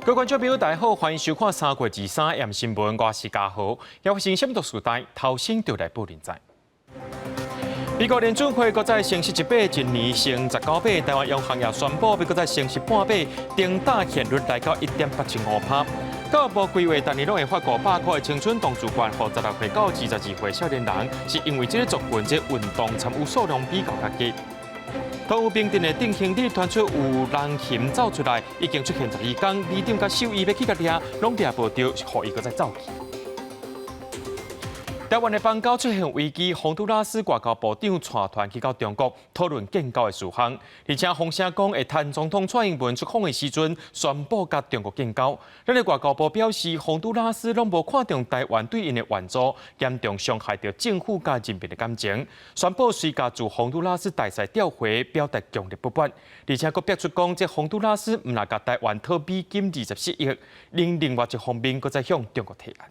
各位觀眾朋友，大家好，歡迎收看3月23暗新聞，我是嘉豪。要發生什麼事代，頭先就來報您知。美國聯準會閣再升息一碼，一年升19碼。台灣央行也宣布，欲閣再升息半碼，頂大現率來到1.875%。教育部規劃，逐年攏會發500箍的青春動作券，予16歲到22歲少年人，是因為這个族群這運動參與數量比較較低。東湖平鎮的定興里傳出有人熊走出來，已經出現12工，里長佮獸醫欲去共掠，攏掠無著，予伊閣再走去。台灣的邦交出現危機，洪都拉斯外交部長帶團去到中國討論建交的事項，而且風聲講會趁總統蔡英文出訪的時陣宣布佮中國建交。咱的外交部表示，洪都拉斯攏無看重台灣對𪜶的援助，嚴重傷害著政府佮人民的感情。宣布隨共駐洪都拉斯大使調回，表達強烈不滿。而且閣逼出講，這洪都拉斯毋若共台灣討美金24億，另外一方面閣再向中國提案。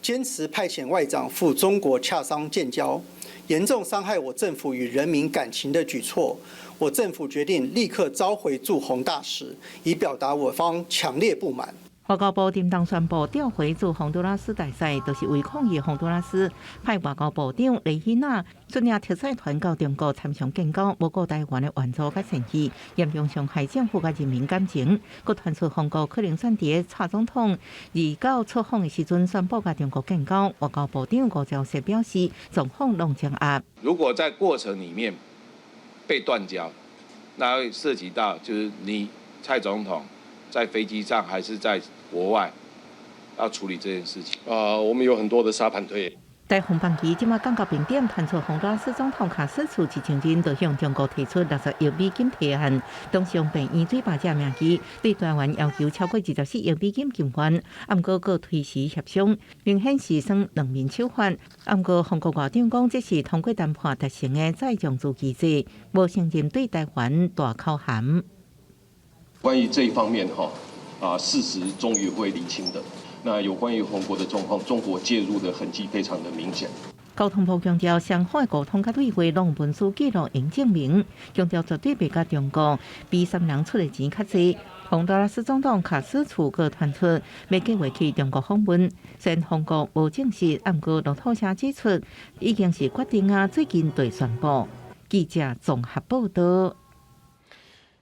堅持派遣外長赴中國洽商建交，嚴重傷害我政府與人民感情的舉措，我政府決定立刻召回駐洪大使，以表達我方強烈不滿。外交部頂當宣布調回駐洪都拉斯大使，就是為抗議洪都拉斯派外交部長雷希納率領特使團到中國參詳建交，無顧台灣的援助佮善意，嚴重傷害政府佮人民感情。閣傳出紅國可能選佇蔡總統29出訪的時陣宣布佮中國建交。外交部長吳釗燮表示，狀況攏掌握。如果在過程裡面被斷交，那會涉及到就是你蔡總統在飛機上還是在國外要處理這件事情。啊，我們有很多的沙盤推演。台紅班機這馬降到冰點，傳出洪都拉斯總統卡斯楚之前日就向中國提出60億美金提案，當上病院水壩這名義對台灣要求超過24億美金金援，毋過閣推遲協商，明顯是耍兩面手法。毋過紅國外長講，這是通過談判達成的再融資機制，無承認對台灣大口函。關於這一方面，哈啊，事實終於會釐清的。那有關於紅國的狀況，中國介入的痕跡非常的明顯。交通部強調，雙方的溝通佮對話攏文書記錄用證明，強調絕對袂共中國比三人出的錢較濟。洪都拉斯總統卡斯楚閣傳出欲計劃去中國訪問，雖然紅國無證實，毋過路透社指出已經是決定啊，最近會宣布。記者綜合報道。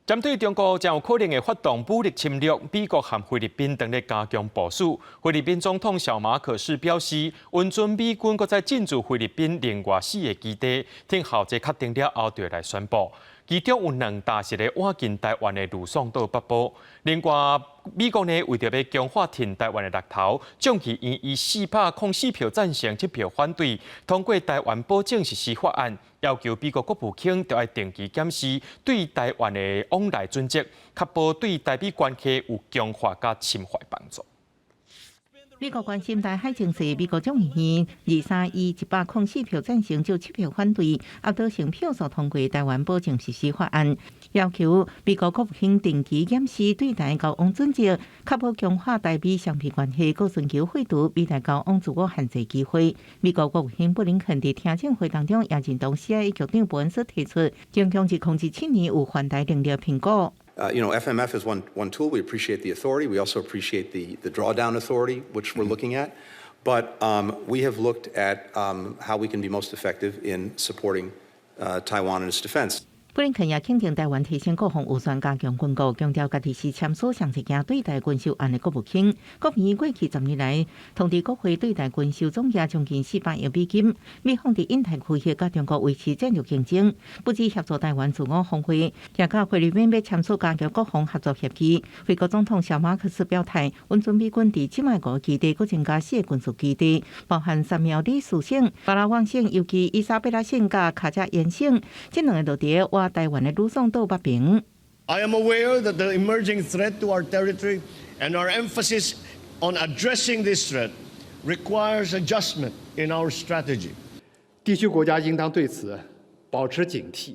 針對中國將有可能會發動武力侵略，美國和菲律賓正咧加強部署。菲律賓總統小馬可仕表示，允准美軍閣再進駐菲律賓另外四个基地，等候這確定了後就會來宣布。其中有兩棟是咧倚近台灣的呂宋島北部。另外，美國呢為著欲強化挺台灣的力頭，眾議院以404票贊成、7票反對，通過台灣保證實施法案，要求美國國務卿著愛定期檢視對台灣的往來準則，確保對台美關係有強化佮深化幫助。美國關心台海情勢，美國眾議院23以104票贊成，就7票反對，壓倒性票數通過台灣保證實施法案，要求美國國務卿定期檢視對台交往準則，確保強化台美雙邊關係，閣尋求廢除美台交往自我限制機會。美國國務卿布林肯佇聽證會當中也認同 CIA 局長伯恩斯提出，中共自2017年有犯台能力評估。 FMF is one tool. We appreciate the authority. We also appreciate the drawdown authority, which we're looking at. But we have looked at how we can be most effective in supporting Taiwan and its defense. 布林肯也肯定台灣提升國防預算、加強軍購，強調家己是簽署上一件對台軍售案的國務卿。國務院過去10年來，通知國會對台軍售總額將近400億美金。美方佇印太區域佮中國維持戰略競爭，不止協助台灣自我防衛，也佮菲律賓欲簽署加強國防合作協議。菲國總統小馬可斯表態，允准美軍佇這擺五个基地，閣增加四个軍事基地，包含三苗里斯省、巴拉望省，尤其伊莎貝拉省佮卡加延省，這兩个就佇倚台灣的呂宋島北爿。 I am aware that the emerging threat to our territory and our emphasis on addressing this threat requires adjustment in our strategy. 地區國家應當對此保持警惕，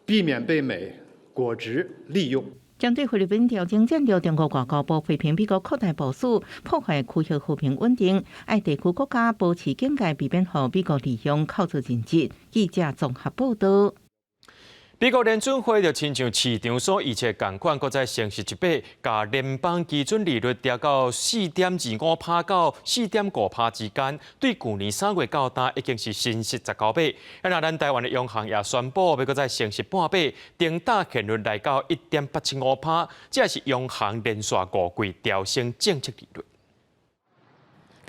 避免被美果汁利用。針對菲律賓調整戰略，中國外交部批評美國擴大部署，破壞區域和平穩定，愛地區國家保持警戒，避免予美國利用扣做人質。記者綜合報道。美國聯準會就親像市場所預測仝款，閣再升息一碼，共聯邦基準利率調到4.25趴到4.5趴之間。對舊年3月到今已經是升息19碼。啊，若咱台灣的央行也宣布欲閣再升息半碼，頂大現率來到1.875趴，這是央行連續5季調升政策利率。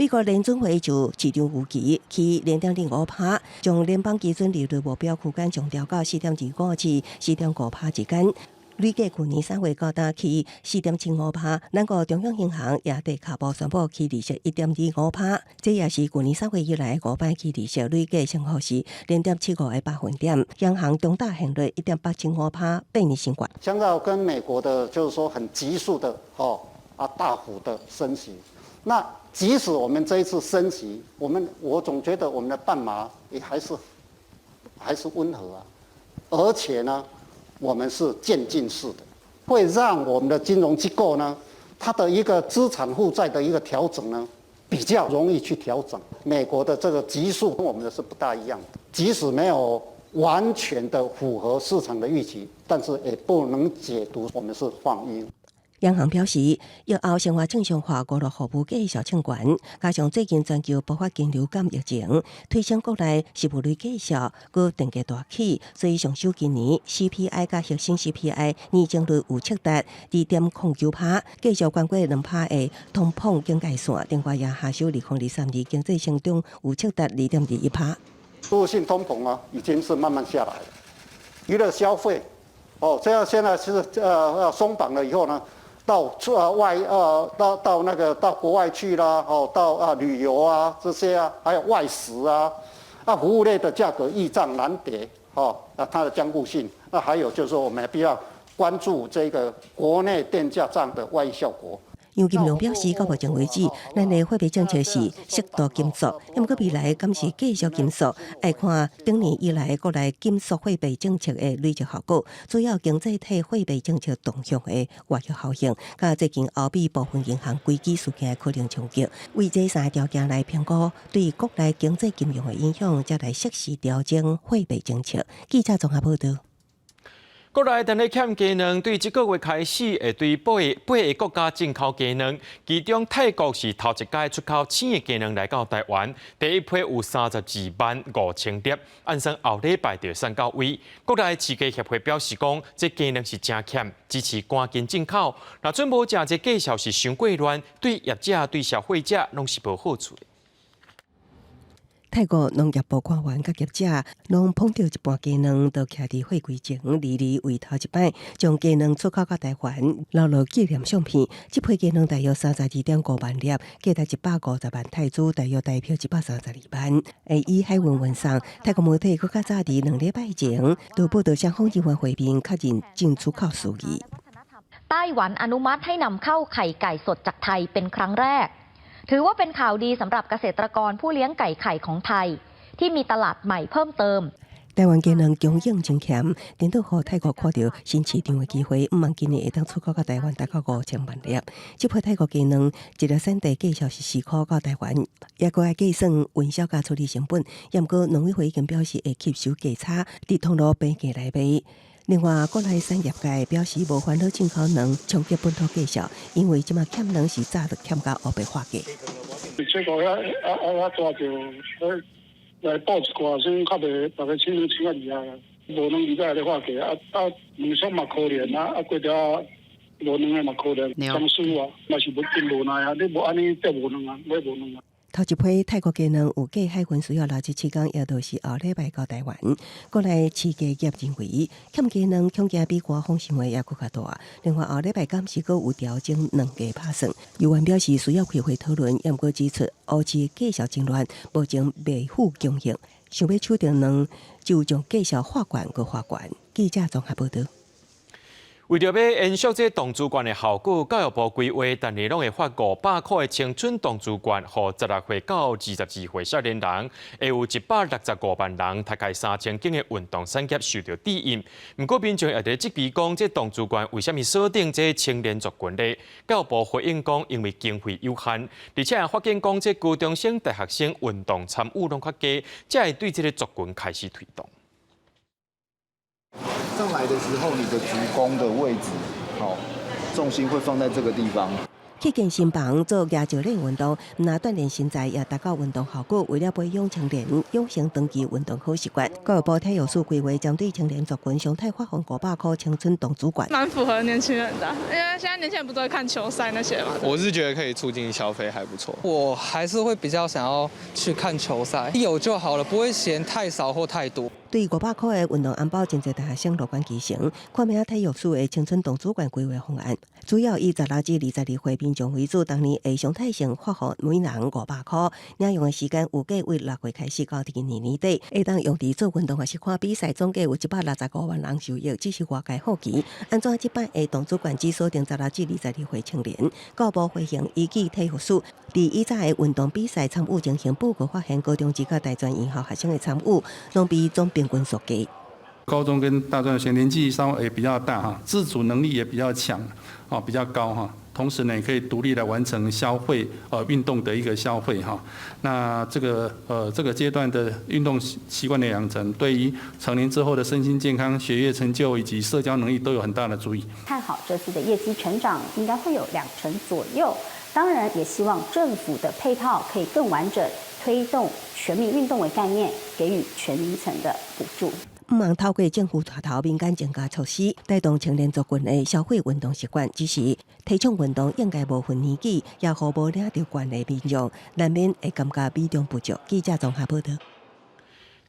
美國聯準會就市場預期起0.05趴，將聯邦基準利率目標區間上調到4.25至4.5趴之間。累計去年3月到今起4.75趴，咱國中央銀行也佇跤步宣布起利息1.25趴，這也是去年3月以來五擺起利息，累計升幅是0.75個百分點。央行中大現率1.875趴，八年新高。相較跟美國的，就是說很急速的，哦啊大幅的升息，那即使我們這一次升息，我總覺得我們的半碼也還是溫和啊，而且呢，我們是漸進式的，會讓我們的金融機構呢，它的一個資產負債的一個調整呢，比較容易去調整。美國的這個急速跟我們的是不大一樣的，即使沒有完全的符合市場的預期，但是也不能解讀我們是放鷹。央行表示，疫後生活正常化，娛樂服務繼續衝懸，加上最近全球爆發禽流感疫情，推升國內食物類價數，閣電價大起，所以上首今年 CPI 佮核心 CPI 年增率預測達2.09趴，繼續懸過2趴的通膨警戒線。另外，也下修2023年經濟成長預測達2.21趴。輸入性通膨啊，已經是慢慢下來了。娛樂消費，哦，這樣現在是鬆綁了以後呢，到出啊外呃到到那個到國外去啦，哦，到啊旅遊啊這些啊，還有外食啊，啊服務類的價格易漲難跌，哦，那它的堅固性，那還有就是說我們必要關注這個國內電價漲的外溢效果。楊金龍表示，到目前為止，咱的貨幣政策是適度緊縮，毋過未來敢是繼續緊縮，愛看頂年以來國內緊縮貨幣政策的累積效果，主要經濟體貨幣政策動向的外溢效應，佮最近歐美部分銀行危機事件的可能衝擊，為這三個條件來評估對國內經濟金融的影響，才來適時調整貨幣政策。記者綜合報道。國內當咧欠雞卵，對這個月開始會對八個八个國家進口雞卵，其中泰國是頭一家出口生的雞卵來到台灣，第一批有32萬5千粒，按算後禮拜就送到位。國內飼雞協會表示講，這雞卵是誠欠，支持趕緊進口。若準無食這價數是傷過亂，對業者對消費者攏是無好處。泰國農業部官員佮業者攏捧著一盤雞卵，就徛佇貨櫃前，離離為頭一擺將雞卵出口到台灣，留落紀念相片。這批雞卵大約32.5萬粒，價值150萬泰銖，大約台幣132萬。會以海運運送。泰國媒體閣較早佇2禮拜前，就報導雙方人員會面確認進出口事宜。 ไต้หวันอนุมัติให้นำเข้าไข่ไก่สดจากไทยเป็นครั้งแรก ถือว่าเป็นข่าวดีสำหรับเกษตรกรผู้เลี้ยงไก่ไข่ของไทย ที่มีตลาดใหม่เพิ่มเติม 台灣雞卵供應真欠，顛倒予泰國看著新市場的機會，毋望今年會當出口到台灣達到5000萬粒。這批泰國雞卵一粒產地價數是4塊到台灣，也閣愛計算運銷佮處理成本。毋過農委會已經表示會吸收價差，佇通路平價來賣。另外，國內產業界表示無煩惱進口卵衝擊本土價數，因為這馬欠卵是早就欠甲烏白化價。這個遐啊啊遐大就來補一寡，算較袂逐个搶卵搶較厲害啊。無卵而家咧化價，啊啊卵商嘛可憐啊，啊過了無卵的嘛可憐，僵屍啊，嘛是無真無奈啊，你無按呢得無卵啊，買無卵啊。頭一批泰國雞卵有過海運需要67天，也就是後禮拜到台灣。國內飼雞業認為，欠雞卵恐驚比官方想的猶閣較大。另外後禮拜敢是閣有調整卵價拍算。有員表示需要開會討論，毋過指出烏市價數真亂，目前未敷供應，想欲取著卵就將價數劃懸閣劃懸。記者綜合報導。為著欲延續這動資券的效果，教育部規劃，逐年攏會發500箍的青春動資券，予16歲到22歲少年人，會有165萬人，大概3000間的運動產業受著指引。毋過民眾也佇質疑講，這動資券為啥物鎖定這青年族群呢？教育部回應講，因為經費有限，而且也發現講，這高中生、大學生運動參與攏較低，才會對這个族群開始推動。上來的時候，你的足弓的位置，好，重心會放在這個地方。去健身房做舉重練運動，毋但鍛鍊身材，也達到運動效果。為了培養青年養成長期運動好習慣，教育部體育署規劃針對青年族群，常態發放500箍青春動資券。蠻符合年輕人的，因為現在年輕人不都會看球賽那些嘛。我是覺得可以促進消費，還不錯。我還是會比較想要去看球賽，有就好了，不會嫌太少或太多。對500箍的運動紅包，真濟大學生樂觀其成。看名體育署的青春動資券規劃方案，主要以16至22歲民眾為主，當年會常態性發放每人500箍，領用的時間預計為6月開始到今年年底，會當用佇做運動抑是看比賽，總計有165萬人受益，只是外界好奇，按怎這擺的動資券只鎖定16至22歲青年？教育部會行依據體育署佇以早的運動比賽參與情形報告發現，高中職佮大專院校學生的參與，攏比總平均數低。高中跟大專學生年紀稍微比較大哈，自主能力也比較強，哦比較高哈。同時呢，也可以獨立來完成消費，運動的一個消費哈。那這個階段的運動習慣的養成，對於成年之後的身心健康、學業成就以及社交能力都有很大的助益。看好這次的業績成長應該會有2成左右，當然也希望政府的配套可以更完整，推動全民運動為概念，給予全齡層的補助。毋通透過政府帶頭民間增加措施，帶動青年族群的消費運動習慣。只是提倡運動應該無分年紀，也予無領著券的民眾，難免會感覺美中不足。記者綜合報道。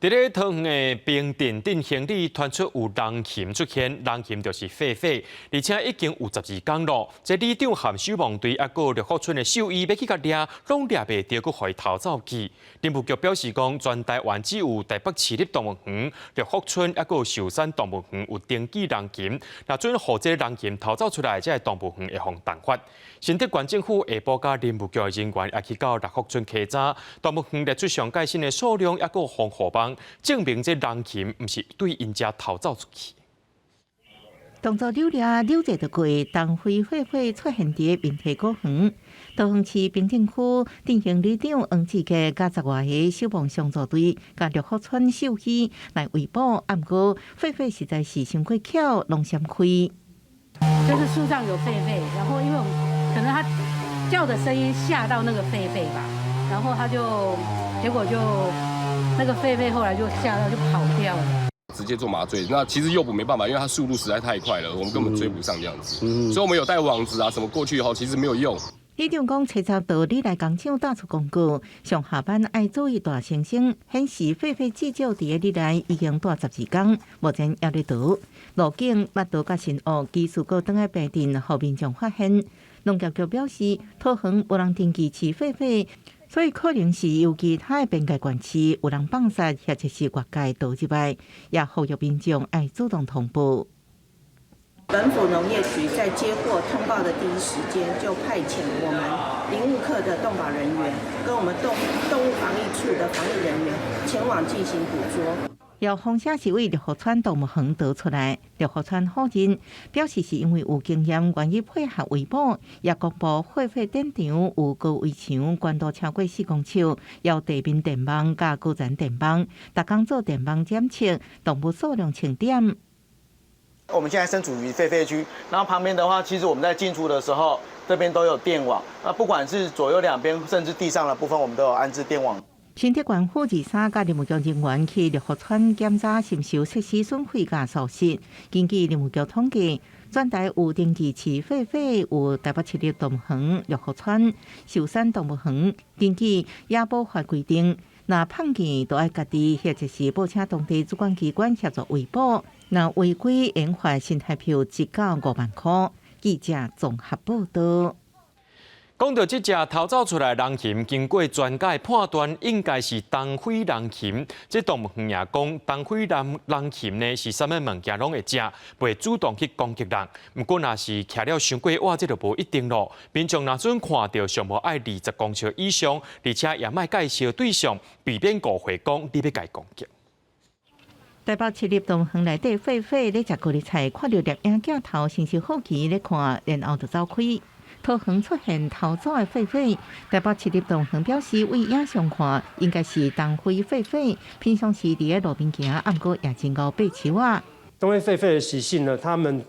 佇咧桃園的平鎮鎮興里傳出有人熊出現，人熊就是狒狒，而且已經有12工咯。這里長和守望隊抑閣六福村的獸醫欲去共掠，攏掠袂著，閣予伊逃走去。林務局表示講，全台灣只有台北市立動物園、六福村抑閣壽山動物園有登記人熊，若準予這人熊逃走出來，這个動物園會予重罰。新竹縣政府下晡佮林務局的人員也去到六福村稽查，動物園列出上蓋新的數量，抑閣防護網，證明這人熊毋是對𪜶遮逃走出去。動作扭掠扭者就過，東非狒狒出現佇民提果園，桃園市平鎮區鎮興里長黃志傑佮十外个消防相助隊，佮六福村獸醫來圍捕，毋過狒狒實在是傷過巧，攏閃開。就是樹上有狒狒，然後因為我們可能它叫的聲音嚇到那個狒狒吧，然後它就結果就那個狒狒後來就嚇到就跑掉了。直接做麻醉，那其實誘捕沒辦法，因為它速度實在太快了，我們根本追不上這樣子。所以我們有帶網子啊什麼過去後，其實沒有用。里長講，查查到你來工廠打出公告，上下班愛注意大猩猩，顯示狒狒至少佇咧里內已經蹛12工，目前猶咧逃。路景捌逃佮新屋，技術閣轉來平鎮，予民眾發現。農業局表示，桃園無人登記飼狒狒，所以可能是由其他的邊界縣市有人放殺，或者是越界逃入來，也呼籲民眾愛主動通報。本府農業局在接獲通報的第一時間，就派遣我們林務課的動保人員跟我們動物防疫處的防疫人員前往進行捕捉。有風聲是對六福村動物園逃出來，六福村否認，表示是因為有經驗，願意配合圍捕，也公布狒狒展場有高圍牆，懸度超過4公尺，有地面電網佮高層電網，逐工做電網檢測，動物數量清點。我們現在身處於狒狒區，然後旁邊的話，其實我們在進出的時候，這邊都有電網。那不管是左右兩邊，甚至地上的部分，我們都有安置電網。新竹縣府23佮林務局人員去六福村檢查是毋是有設施損毀佮疏失。根據林務局統計，全台有登記飼狒狒有台北市立動物園、六福村、壽山動物園。根據野保法規定，若碰見都愛家己或者是報請當地主管機關協助圍捕。若違規，應罰新台票1到5萬箍。記者綜合報道。講到這隻逃走出來人熊，經過專家的判斷，應該是東非人熊。這動物園也講，東非人熊呢是啥物物件攏會食，袂主動去攻擊人。毋過若是徛了傷過倚，這就無一定咯。民眾若準看著，上無愛20公尺以上，而且也莫佮伊相對象，避免誤會講你欲共伊攻擊。台北市立動物園內底狒狒咧食高麗菜，看著攝影鏡頭，先是好奇咧看，然後就走開。桃園出現逃走的狒狒，台北市立動物園表示，對影像看應該是東非狒狒，平常時佇咧路邊行，毋過也真𠢕爬樹仔。東非狒狒的習性呢，他們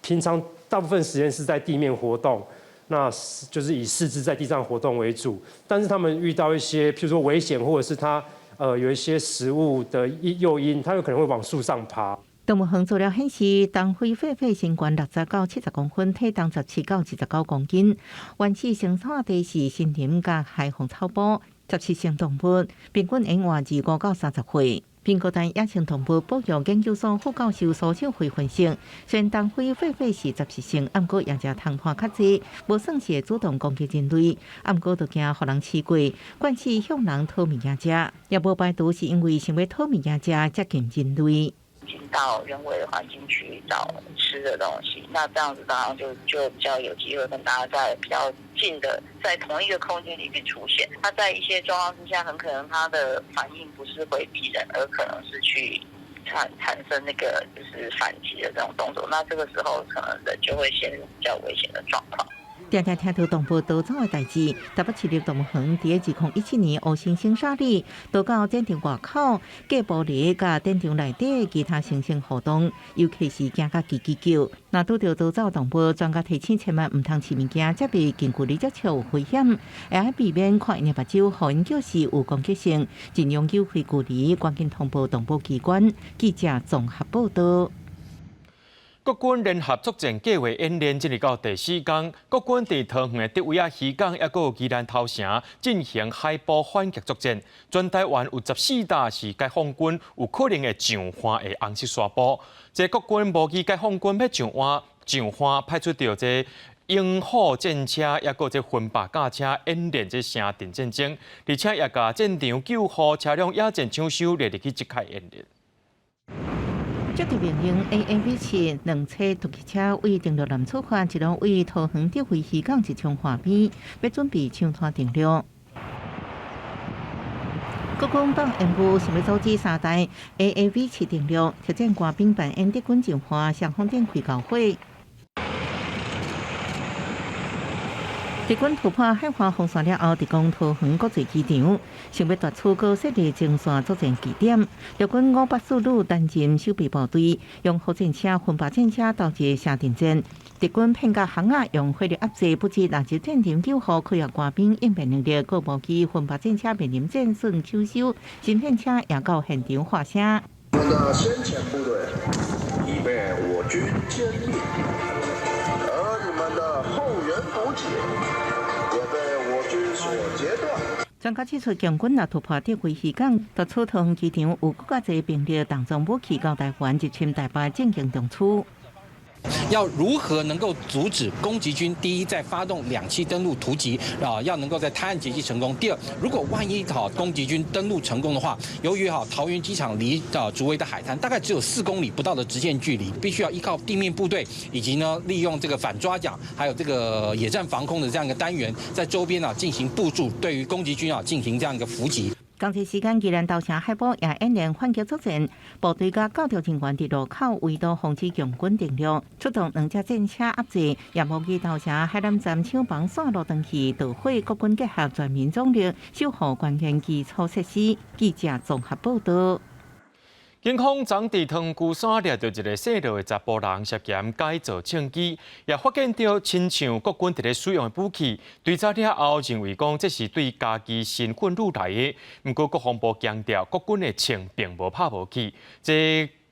平常大部分時間是在地面活動，那就是以四肢在地上活動為主。但是他們遇到一些，譬如說危險，或者是他有一些食物的誘因，它有可能會往樹上爬。動物園資料顯示，東非狒狒身懸60到70公分，體重17到29公斤。原始生活地是森林佮海荒草埔，雜食性動物，平均會活25到30歲。蘋果丹野生動物保育研究所副教授蘇秀慧分析，雖然東非狒狒是雜食性，毋過也食蟲伴較濟，無算是會主動攻擊人類，毋過就驚予人飼過，慣勢向人討物件食，也無排除是因為想欲討物件食，接近人類。進到人為的環境去找吃的東西，那這樣子當然就比較有機會跟大家在比較近的，在同一個空間裡面出現。他在一些狀況之下，很可能他的反應不是回避人，而可能是去產生那個就是反擊的這種動作。那這個時候可能人就會陷入比較危險的狀況。定定聽著動物逃走的代誌，台北市立動物園佇2017年烏猩猩沙里逃到展場外口，隔玻璃佮展場內底其他猩猩互動，尤其是驚甲吱吱叫。若拄著逃走動物，專家提醒千萬毋通飼物件，才袂近距離接觸有危險，會愛避免看𪜶的目睭，予𪜶叫是有攻擊性，盡量糾開距離，趕緊通報動保機關。記者綜合報道。國軍聯合作戰計劃演練進入到第四工，國軍佇桃園的竹圍仔漁港，抑閣有宜蘭頭城進行海埔反擊作戰。全台灣有14搭是解放軍有可能會上岸的紅色沙埔。這國軍模擬解放軍欲上岸，上岸派出著這鷹虎戰車，抑閣這分白甲車演練這城鎮戰爭，而且也共戰場救護車輛野戰搶修列入去這屆演練。接到命令，AAV 7兩車突擊車為登陸艦出發，一路為桃園竹圍漁港一衝岸邊，欲準備搶灘登陸。國軍放煙霧，想欲阻止三台 AAV 7登陸，特戰官兵扮演敵軍上岸，雙方展開交火。敵軍突破海岸防線了後，直攻桃園國際機場，想欲奪取閣設立前線作戰據點。陸軍584旅擔任守備部隊，用火戰車、分靶戰車投入城鎮戰。敵軍騙甲巷仔，用火力壓制，不止垃圾戰場救護，考驗官兵應變能力，閣模擬分靶戰車面臨戰損搶修，新戰車也到現場發聲。我們的先遣部隊已被我軍殲滅，而你們的後援補給也被我軍所截斷。專家指出，共軍若突破竹圍漁港，奪取桃園機場，有閣較濟兵力重裝武器到台灣入侵台北進行中區。要如何能夠阻止攻擊軍？第一，在發動兩棲登陸突擊啊，要能夠在灘岸截擊成功。第二，如果萬一哈攻擊軍登陸成功的話，由於哈桃園機場離啊竹圍的海灘大概只有4公里不到的直線距離，必須要依靠地面部隊以及呢利用這個反抓槳，還有這個野戰防空的這樣一個單元，在周邊啊進行部署，對於攻擊軍啊進行這樣一個伏擊。同一時間，宜蘭頭城海埔也演練反擊作戰，部隊佮教調人員佇路口圍堵防止共軍登陸，出動兩架戰車壓制，也模擬頭城海南站廠房線路斷去導火，國軍結合全民總力守護關鍵基礎設施。記者綜合報道。警方昨佇湯龜山掠著一个姓廖的查埔人涉嫌改造槍支，也發現著親像國軍佇咧使用的武器。追查了後，認為講這是對家己身份擄來的。毋過國防部強調，國軍的槍並無拍無去。這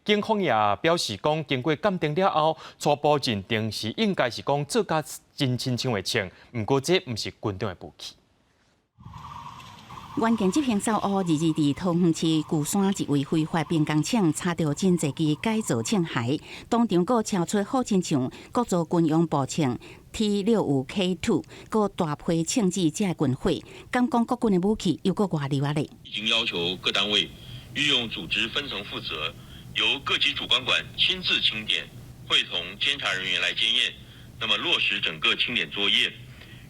警方也表示講，經過鑑定了後，初步認定是應該是講做甲真親像的槍，毋過這毋是軍中的武器。原建執行走烏二二佇桃園市龜山一位非法兵工廠查著真濟支改造槍械，當場閣抄出好親像國造軍用步槍 T65 K2，閣大批槍支遮軍火，敢講國軍的武器又閣外流啊咧？已經要求各單位運用組織分層負責，由各級主管官親自清點，會同監察人員來檢驗，那麼落實整個清點作業。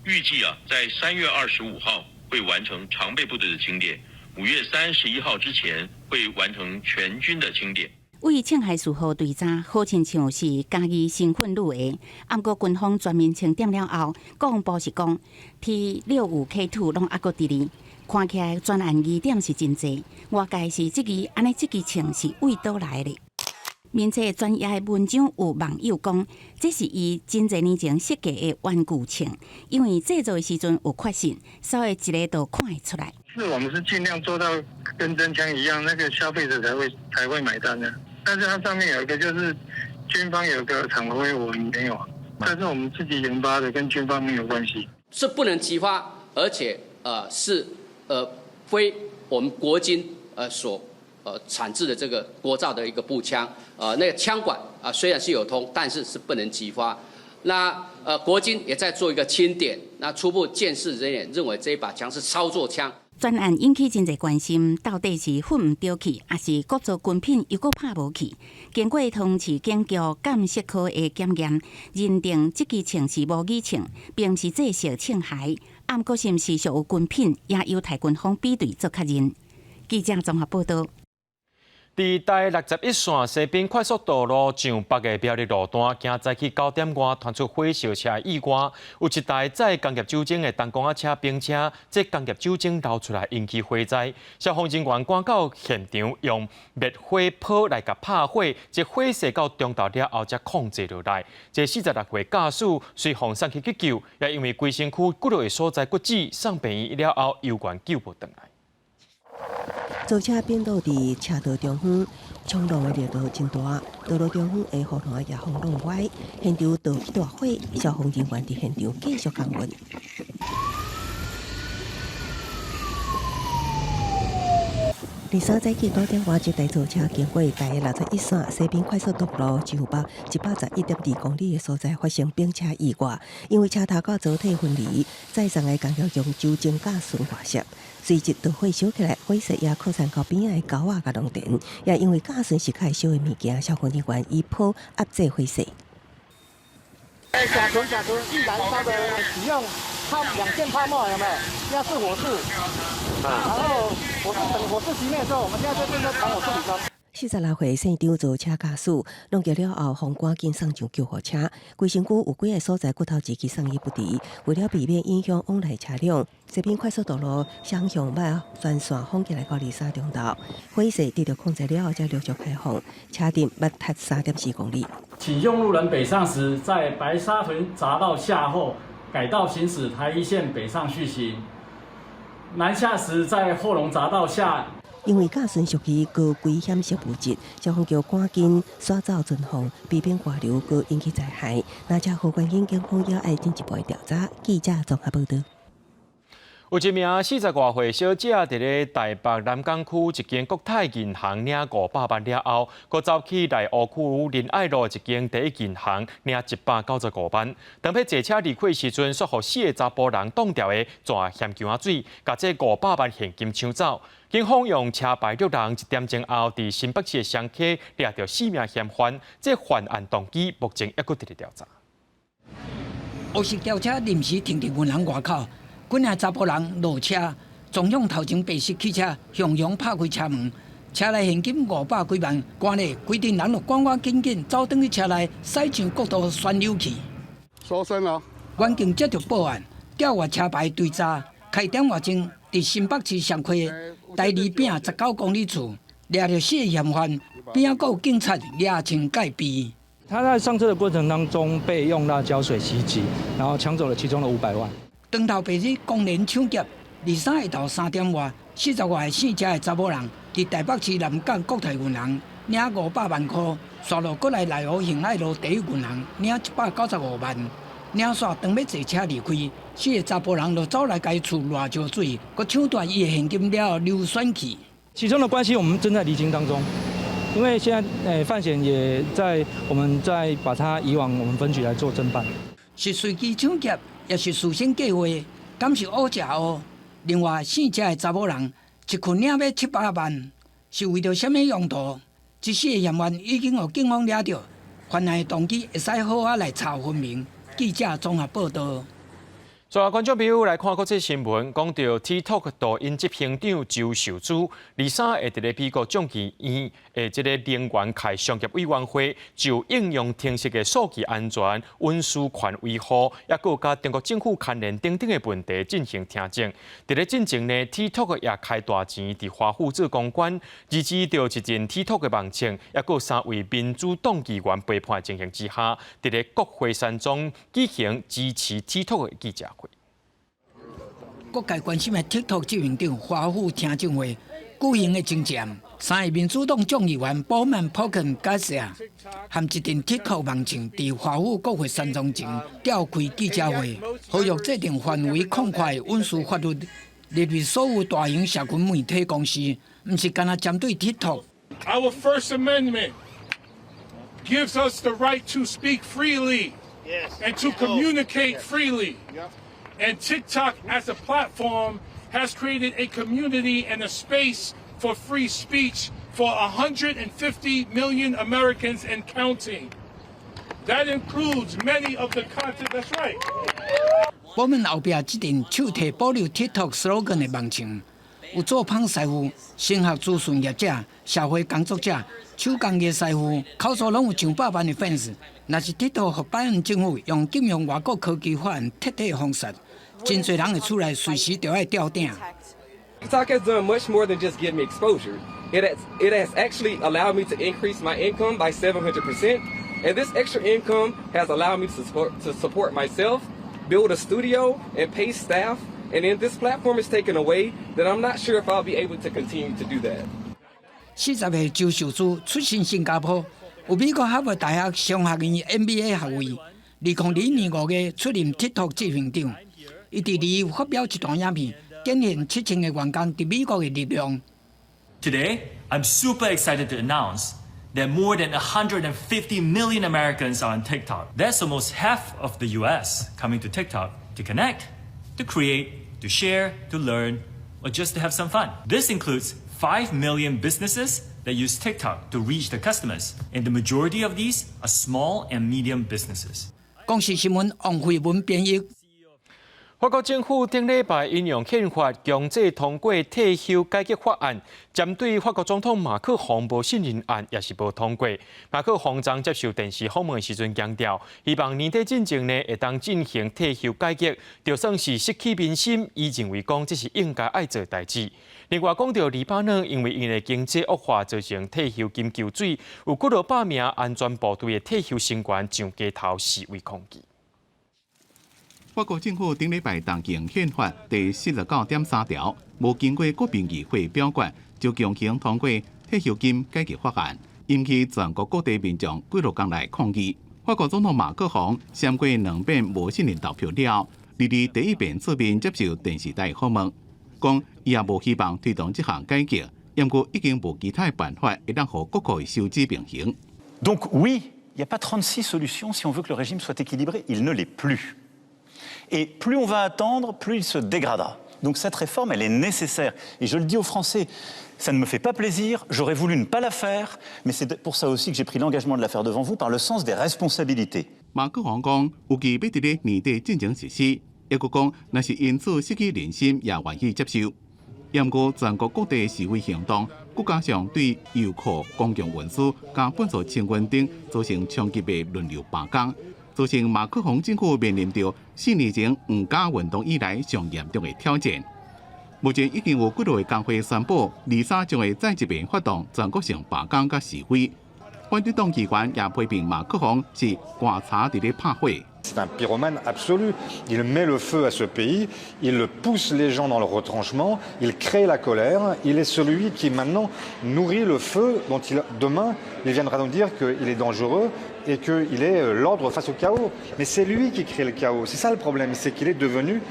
預計啊，在3月25號會完成常備部隊的清點，5月31號之前會完成全軍的清點。為槍械事後追查，好親像是家己身份擄的。毋過軍方全面清點了後，國防部是講 T65 K2攏猶閣佇咧，看起來專案疑點是真濟。外界是質疑，按呢這支槍是佗來的。面冊專頁的文章有網友講，這是伊真濟年前設計的玩具槍，因為製作的時陣有缺陷，所以一个就看會出來。是我們是盡量做到跟真槍一樣，那個消費者才會買單的。但是它上面有一個就是軍方有個廠徽，我們沒有，但是我們自己研發的，跟軍方沒有關係。是不能擊發，而且是非我們國軍所產製的這個國造的一個步槍，那個槍管啊雖然是有通，但是是不能擊發。那國軍也在做一個清點，那初步鑑識人員認為這一把槍是操作槍。全案引起真濟關心，到底是粉毋著去，抑是國造軍品猶閣拍無去？經過桃園市警局鑑識科的檢驗，認定這支槍是模擬槍，並毋是制式槍械。毋過是毋是屬於軍品，也有待軍方比對做確認。記者綜合報道。佇台61線西濱快速道路上北的苗栗路段，今早起9點外傳出火燒車意外，有一台載工業酒精的重公仔車冰車，這工業酒精流出來引起火災，消防人員趕到現場，用滅火砲來共拍火，這火勢到中晝了後才控制落來。這46歲駕駛隨予送去急救，也因為規身軀骨折的所在骨折，送病院了後猶原救無轉來。槽車顛倒佇車道中央，衝浪的力道真大，道路中央的護欄也予弄歪，現場著起大火，消防人員佇現場繼續降溫。23早起9點外，這台槽車經過台61線西濱快速道路上北111.2公里的所在發生冰車意外，因為車頭佮槽體分離，載送的工業用酒精甲純化石，隨即著火燒起來，火勢也擴散到邊仔的溝仔佮農田，也因為甲醇是較會燒的物件，消防人員以砲壓制火勢。甲醇，甲醇易燃燒的，使用泡兩件泡沫有沒有？壓制火勢，然後火勢等火勢熄滅之後，我們現在就正在傳火勢裡頭。46歲姓張槽車駕駛，弄著了後，予趕緊送上救護車。規身軀有幾个所在骨頭一支送醫不治。為了避免影響往來車輛，西濱快速道路雙向欲全線封起來到23中晝。火勢得到控制了後，才陸續開放。車陣欲達3.4公里。請用路人北上時，在白沙屯匝道下後改道行駛台一線北上續行；南下時，在後龍匝道下。因為甲醇屬於高危險性物質，消防局趕緊徙走存放，避免外流閣引起災害。若車禍原因，警方也愛進一步調查。記者綜合報道。有一名40外歲小姐佇咧台北南港區一間國泰銀行領500萬了後，閣走去內湖區仁愛路一間第一銀行領195萬。當欲坐車離開時陣，煞予四个查埔人擋牢的逝鹹薑仔水，共這五百萬現金搶走。警方用車牌六人一點鐘後，佇新北市的雙溪掠著四名嫌犯，這犯案動機目前猶閣佇咧調查。黑色轎車臨時停佇銀行外口。幾名查埔人落車，撞向頭前白色汽車，雄雄拍開車門，車內現金500幾萬，關咧規陣人就趕趕緊緊走轉去車內，駛上國道旋溜去。搜身啊！員警接著報案，調閱車牌追查，開點外鐘，佇新北市雙溪台二餅19公里處，掠著四個嫌犯，邊仔閣有警察掠槍戒備。他在上車的過程當中被用辣椒水襲擊，然後搶走了其中的500萬。當頭白日公然搶劫，23下晝3點外，40外歲姓謝的查某人，佇台北市南港國泰銀行領500萬塊，煞落閣來內湖興愛路第一銀行領195萬，領煞當欲坐車離開，四个查埔人就走來共伊嗆辣椒水，閣搶奪伊的現金了後溜竄去。其中的關係我們正在釐清當中，因為現在范閒也在，我們在把他移往我們分局來做偵辦。是隨機搶劫，抑是事先計劃，敢是烏食烏？另外，姓謝的查某人一群領欲700萬，是為著啥物用途？這四個嫌犯已經予警方掠著，犯案動機會使好好來查分明。記者綜合報道。所以觀眾朋友來看國際新聞，講到 TikTok 抖音執行長周受資，二三會佇咧美國眾議院的這個能源暨商業委員會就應用程式的數據安全、隱私權維護，抑閣佮中國政府牽連等等的問題進行聽證。佇咧進前呢，TikTok 也開大錢佇華府做公關，支持著一陣 TikTok 的網站，抑閣三位民主黨議員陪伴情形之下，佇咧國會山莊舉行支持 TikTok 的記者會。各界關心的 TikTok 執行長華府聽證會舉行的前夕，三位民主黨眾議員保曼、普肯、加西亞和一陣 TikTok 網站佇華府國會山莊前召開記者會，呼籲制定範圍擴闊的隱私法律，認為所有大型社群媒體公司，毋是干焦針對 TikTok。 Our First Amendment gives us the right to speak freely and to communicate freely. And TikTok as a platform has created a community and a space for free speech for 150 million Americans and counting. That includes many of the content. That's right. 我們後壁這陣手提保留 TikTok slogan 的網站，有做麭師傅、升學資訊業者、社會工作者、手工藝師傅，口數攏有上百萬的 fans。若是 TikTok 予拜登政府用禁用外國科技法案徹底封殺，真濟人會出來隨時就愛吊頂。 TikTok has done much more than just give me exposure. It has actually allowed me to increase my income by 700%. And this extra income has allowed me to support myself, build a studio, and pay staff. And if this platform is taken away, then I'm not sure if I'll be able to continue to do that. 40歲周受資出身新加坡，有美國哈佛大學商學院 MBA 學位。2002年5月出任 TikTok 執行長。伊佇二發表一段影片，展現7000個員工佇美國的力量。 Today, I'm super excited to announce that more than 150 million Americans are on TikTok. That's almost half of the US coming to TikTok to connect, to create, to share, to learn, or just to have some fun. This includes 5 million businesses that use TikTok to reach their customers, and the majority of these are small and medium businesses. 公視新聞王慧文編譯。法國政府頂禮拜引用憲法強制通過退休改革法案，針對法國總統馬克宏無信任案也是無通過。馬克宏昨接受電視訪問時陣強調，希望年底進前呢會當進行退休改革，就算是失去民心，伊認為講這是應該愛做代誌。另外講到黎巴嫩，因為𪜶的經濟惡化，造成退休金縮水，有幾落百名安全部隊的退休成員上街頭示威抗議。法國政府頂禮拜動用憲法第49.3條，無經過國民議會表決，就強行通過退休金改革法案，引起全國各地民眾幾落工來抗議。法國總統馬克宏閃過兩遍無信任投票了後，二日第一遍出面接受電視台訪問，講伊也無希望推動這項改革，毋過已經無其他的辦法會當予國庫的收支平衡。 Donc oui, il n'y a pas 36 solutions si on veut que le régime soit équilibré, il ne l'est plus. Et plus on va attendre, plus il se dégradera. Donc cette réforme, elle est nécessaire. Et je le dis aux Français, ça ne me fait pas plaisir, j'aurais voulu ne pas la faire, mais c'est pour ça aussi que j'ai pris l'engagement de la faire devant vous, par le sens des responsabilités. 馬克宏講，預計欲佇咧年底進前實施，抑閣講，若是因此失去人心，也願意接受。毋過全國各地示威行動，閣加上對油庫、公共運輸佮糞埽清運等造成衝擊的輪流罷工，造成馬克宏政府面臨著4年前黃甲運動以來上嚴重的挑戰。目前已經有幾落個工會宣布，二三將會再一遍發動全國性罷工佮示威。反對黨議員也批評馬克宏是寒柴佇咧拍火。 C'est un pyromane absolu. Il met le feu à ce pays, il pousse les gens dans le retranchement, il crée la colère. Il est celui qui maintenant nourrit le feu dont il, demain, il viendra nous dire qu'il est dangereux et qu'il est l'ordre face au chaos. Mais c'est lui qui crée le chaos. C'est ça le problème, c'est qu'il est devenu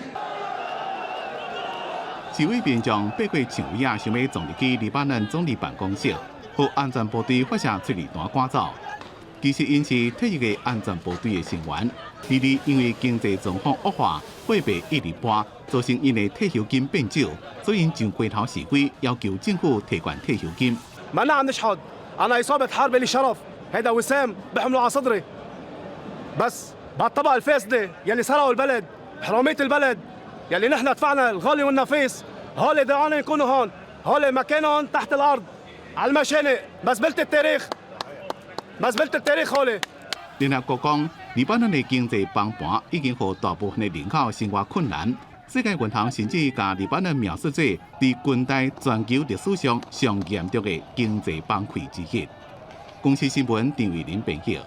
示威民眾爬過牆圍仔，想欲撞入去黎巴嫩總理辦公室，予安全部隊發射催淚彈趕走。其實𪜶是退役的安全部隊的成員，二日因為經濟狀況惡化，貨幣一直跌，造成𪜶的退休金變少，所以上街頭示威，要求政府提懸退休金。 ما أنا عم نشحد أنا إصابة حرب لي شرف هيدا وسام بحمله على صدري بس بهالطبقة الفاسدة يلي سرقوا البلد. حرامية البلد يلي نحن دفعنا الغالي والنفيس، هول ضيعانين يكونوا هون، هول مكانهم تحت الارض على المشانق، مزبلة التاريخ، مزبلة التاريخ هول。聯合國講，黎巴嫩的經濟崩盤已經予大部分的人口生活困難。世界銀行甚至共黎巴嫩描述做佇近代全球歷史上上嚴重的經濟崩潰之一。公視新聞張慧玲編譯。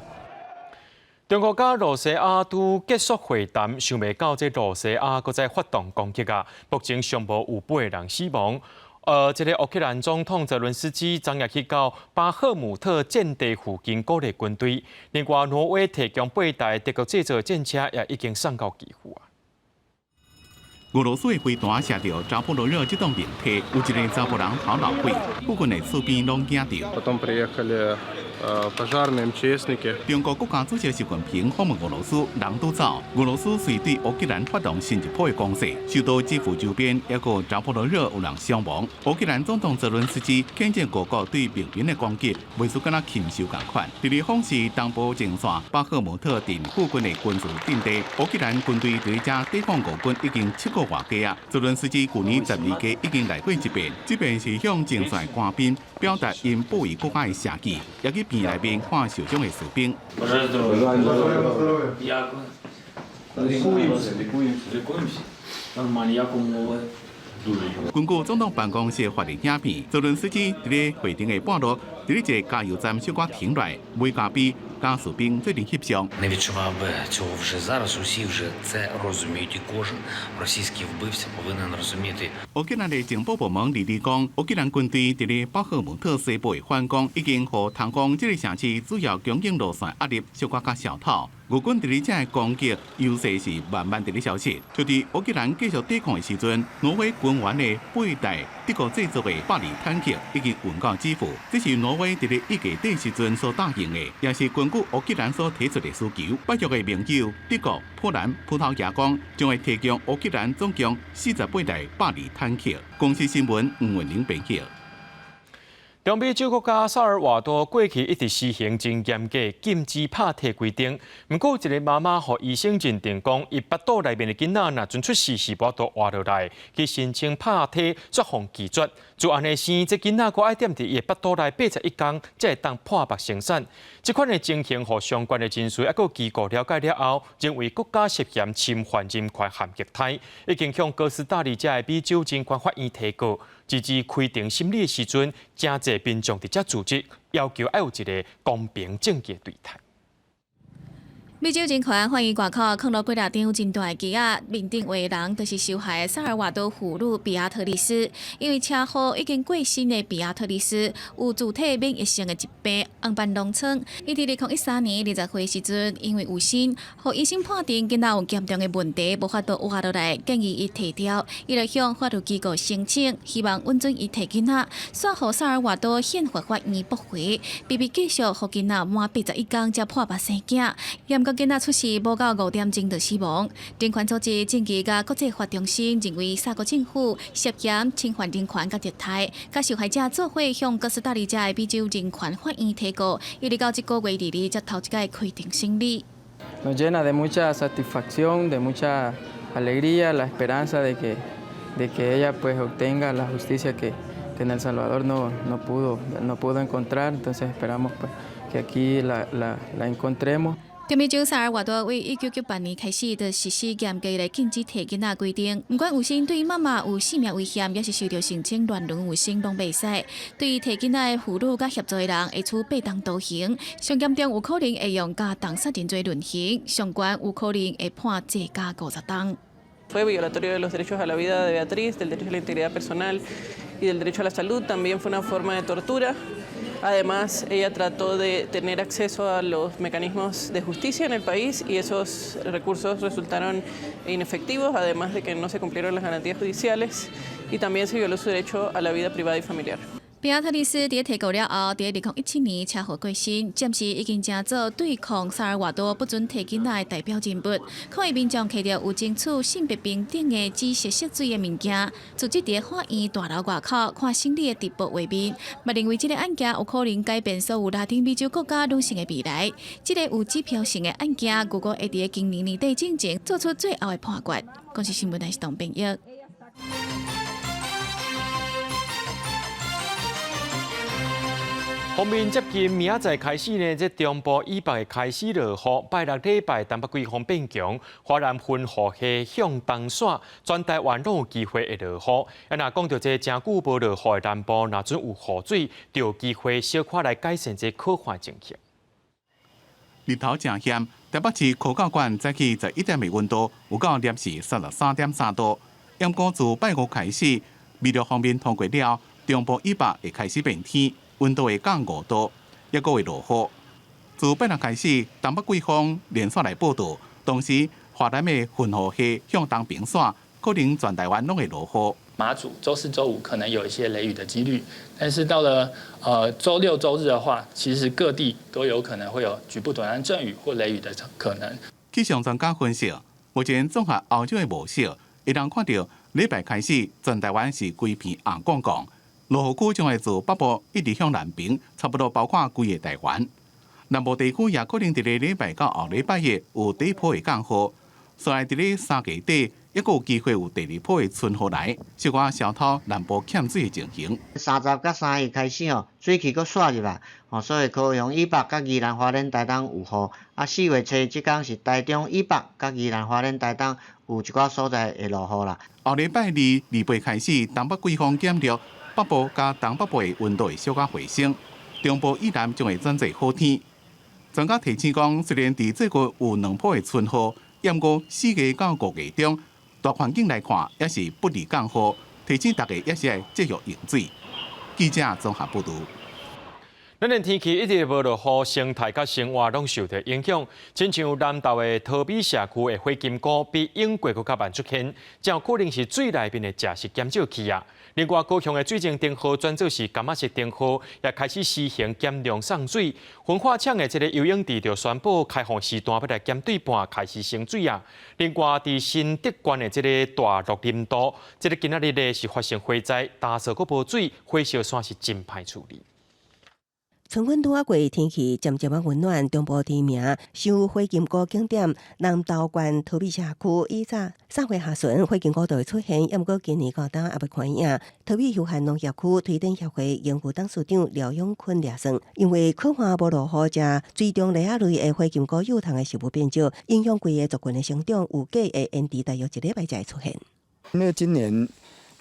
中國佮露西亞拄結束會談，想袂到這露西亞閣再發動攻擊啊！目前上無有八個人死亡。這個烏克蘭總統澤倫斯基昨夜去到巴赫姆特戰地附近鼓勵軍隊。另外，挪威提供八台德國製造戰車，也已經送到基輔啊。俄羅斯的飛彈射著扎波羅熱這棟樓梯，有一个查埔人頭流血，附近的厝邊攏驚著。中國國家主席習近平訪問俄羅斯，人拄走。俄羅斯遂對烏克蘭發動新一波的攻勢，首都基輔周邊抑閣扎波羅熱有人傷亡。烏克蘭總統澤倫斯基譴責俄國對平民的攻擊，袂輸敢若禽獸仝款。佇咧訪視東部前線巴赫姆特鎮附近的軍事陣地，烏克蘭軍隊佇遮抵抗俄軍已經7個外幾啊。澤倫斯基舊年12月已經來過一遍，這遍是向前線官兵表達𪜶保衛國家的士氣，也去病院內面看受傷的士兵。根據總統辦公室發的影片，澤倫斯基佇咧會場的半路，佇咧一个加油站小可停落來，買咖啡，佮士兵做陣翕相。 Не відчував би цього вже зараз. Усі вже це розуміють, і кожен російський вбивця повинен розуміти. 烏克蘭的情報部門二二講，烏克蘭軍隊佇咧巴赫姆特西部的反攻，已經予通往這个城市主要供應路線壓力小可較消透。俄軍佇咧遮的攻擊優勢是慢慢佇咧消失。就佇烏克蘭繼續抵抗的時陣，挪威軍援的八台德國製造的巴黎坦克已經運到基輔，這是挪威佇咧1月底時陣所答應的，也是根據烏克蘭所提出的需求。北約的盟友德國、波蘭、葡萄牙講，將會提供烏克蘭總共48台巴黎坦克。公視新聞吳文玲編譯。中美洲國家薩爾瓦多過去一直實行真嚴格禁止拍蹄規定，毋過有一个媽媽予醫生認定講，伊腹肚內面的囡仔若陣出世是無法度活落來，去申請拍蹄卻予拒絕。就按呢生這囡仔，閣愛踮佇伊的腹肚內81工，才會當破腹生產。這款的情形，予相關的人士抑閣機構了解了後，認為國家涉嫌侵犯人權和虐待，已經向哥斯達黎加的美洲人權法院提告。直至開庭審理的時陣，誠濟民眾佇遮組織要求愛有一个公平正義的對待。美洲人權法院外口囥落幾若張真大的旗仔，面頂畫的人就是受害的薩爾瓦多婦女比亞特麗斯。因為車禍已經過身的比亞特麗斯有自體免疫性的疾病紅斑狼瘡。伊佇2013年20歲時陣，因為有身，予醫生判定囡仔有嚴重的問題，無法度活落來，建議伊提掉。伊就向法律機構申請，希望允准伊提囡仔，煞予薩爾瓦多憲法法院駁回，逼逼繼續予囡仔滿81工才破腹生囝。嚴格囡仔出世無夠5點鐘就死亡。人權組織正義佮國際法中心認為，薩國政府涉嫌侵犯人權佮虐待，佮受害者做伙向哥斯達黎加的美洲人權法院提告，一直到這個月22才頭一擺開庭審理。 Nos llena de mucha satisfacción, de mucha alegría, la esperanza de que ella pues obtenga la justicia que en El Salvador no pudo encontrar, entonces esperamos pues que aquí la encontremos. 中美洲薩爾瓦多為1998年開始就實施嚴格的禁止提囡仔規定，毋管有身對媽媽有性命危險，抑是受著性侵亂倫有身，攏袂使。對提囡仔的婦女佮協助的人，會處8冬徒刑，上嚴重有可能會用共殺人罪論刑，上懸有可能會判坐監50冬。 Fue violatorio de los derechos a la vida de Beatriz, del derecho a la integridad personal y del derecho a la salud. También fue una forma de tortura. Además, ella trató de tener acceso a los mecanismos de justicia en el país y esos recursos resultaron inefectivos, además de que no se cumplieron las garantías judiciales y también se violó su derecho a la vida privada y familiar. 比亞特麗斯佇提告了後，佇2017年車禍過身，暫時已經成做對抗薩爾瓦多不准提囡仔的代表人物。抗議民眾提著有爭取性別平等的紫色色水的物件，聚集佇法院大樓外口看審理的直播畫面，嘛認為這个案件有可能改變所有拉丁美洲國家女性的未來。這个有指標性的案件，預估會佇今年年底進前做出最後的判決。公視新聞台是董編譯。鋒面接近明仔載開始呢，這中部以北會開始落雨。拜六禮拜東北季風變強，華南雲雨系向東徙，全台灣攏有機會會落雨。啊，若講著這誠久無落雨的南部，若準有雨水，就有機會小可來改善這洘旱情形。日頭誠險，台北市科教館早起11點的溫度有到攝氏33.3度。毋過自拜五開始，微熱鋒面通過了，中部以北會開始變天。溫度會降5度，抑閣會落雨。自拜六開始，東北季風連續來報到，同時華南的雲雨系向東邊徙，可能全台灣攏會落雨。馬祖週四、週五可能有一些雷雨的幾率，但是到了週六、週日的話，其實各地都有可能會有局部短暫陣雨或雷雨的可能。氣象專家分析，目前綜合歐洲的模式，會當看著禮拜開始，全台灣是規片紅光光。落雨區將會自北部一直向南邊，差不多包括規个台灣。南部地區也可能佇咧禮拜到後禮拜日有底波的降雨，所以佇咧三月底，抑閣有機會有第二波的春雨來，小可消透南部欠水的情形。30佮31開始吼，水汽閣徙入來，吼，所以高雄以北佮宜蘭花蓮台東有雨。啊，4月初這工是台中以北佮宜蘭花蓮台東有一寡所在會落雨啦。後禮拜二、二八開始，東北季風減弱。北部佮東北部的溫度會小可回升，中部以南將會轉做好天。專家提醒講，雖然佇這個有兩波的春雨，毋過4月到5月中，大環境來看也是不利降雨，提醒大家也是愛節約用水。記者綜合報導。咱的天氣一直無落雨，生態佮生活攏受著影響。親像南投的桃美社區的火金菇，比英國閣較慢出現，真有可能是水內面的食食減少去啊。另外，高雄的水晶燈號轉做是柑仔色燈號，也開始實行減量送水。焚化廠的這个游泳池就宣布開放時段欲來減對半開始省水啊。另外，佇新竹縣的這个大鹿林道，這个今仔日咧是發生火災，大掃閣無水，火燒山是真歹處理。春分拄仔過，天氣漸漸仔溫暖。中部知名收火金菇景點南投縣桃美社區，以早3月下旬火金菇就會出現，毋過今年到今猶未看影。桃美休閒農業區推展協會榮譽董事長廖永坤掠算，因為洘旱無落雨，遮水中螺仔類的火金菇幼蟲的食物變少，影響規个族群的成長，預計會延遲大約一禮拜才會出現。因為今年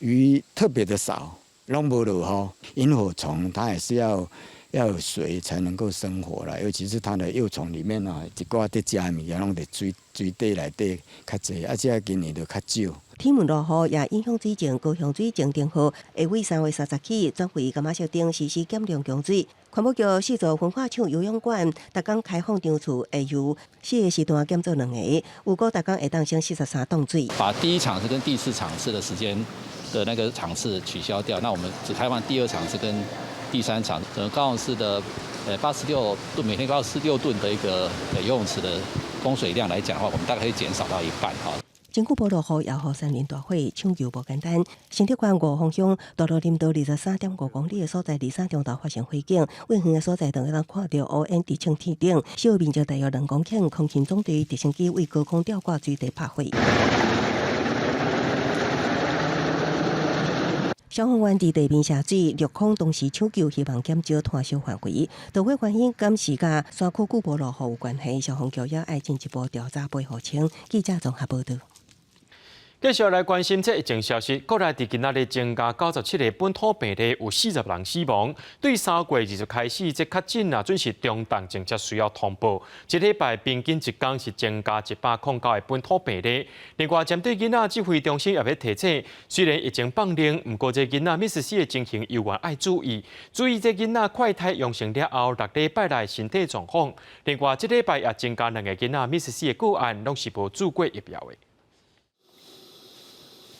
魚特別的少，攏無落雨，螢火蟲它也是要有水才能夠生活啦，尤其是它的幼蟲裡面啊，一寡佇食的物件攏佇水水底內底較濟，啊，這今年就較少。天無落雨也影響水情，高雄水晶燈號會為3月30起轉為柑仔色燈實施減量供水。環保局四座焚化廠游泳館，逐工開放場次會由四個時段減做兩個，預估逐工會當省43噸水。把第一場次跟第四場次的時間的那個場次取消掉，那我們只開放第二場次跟第三場，整個高雄市的86噸，每天86噸的一個游泳池的供水量來講的話，我們大概可以減少到一半哈。政府無落雨，也予山林大火搶救無簡單。新竹縣五峰鄉大路林道23.5公里的所在，23中晝發生火警，遠遠的所在就會當看著烏煙直衝天頂，燒面積大約2公頃。空勤總隊直升機為高空吊掛墜地拍火。消防員佇地面下水，掠空同時搶救，希望減少炭燒範圍。導火原因敢是佮山區久無落雨有關係，消防局也愛進一步調查賠予清。記者綜合報導。繼續來關心這疫情消息，國內佇今仔日增加97個本土病例，有40人死亡。對3月20開始，這確診啊，準是中重症才需要通報。這禮拜平均一工是增加109個本土病例。另外，針對囡仔指揮中心也欲提醒，雖然疫情放寬，毋過這囡仔瀕死的情形猶原愛注意，注意這囡仔快篩陽性了後6禮拜內身體狀況。另外，這禮拜也增加兩个囡仔瀕死的個案，攏是無注過疫苗的。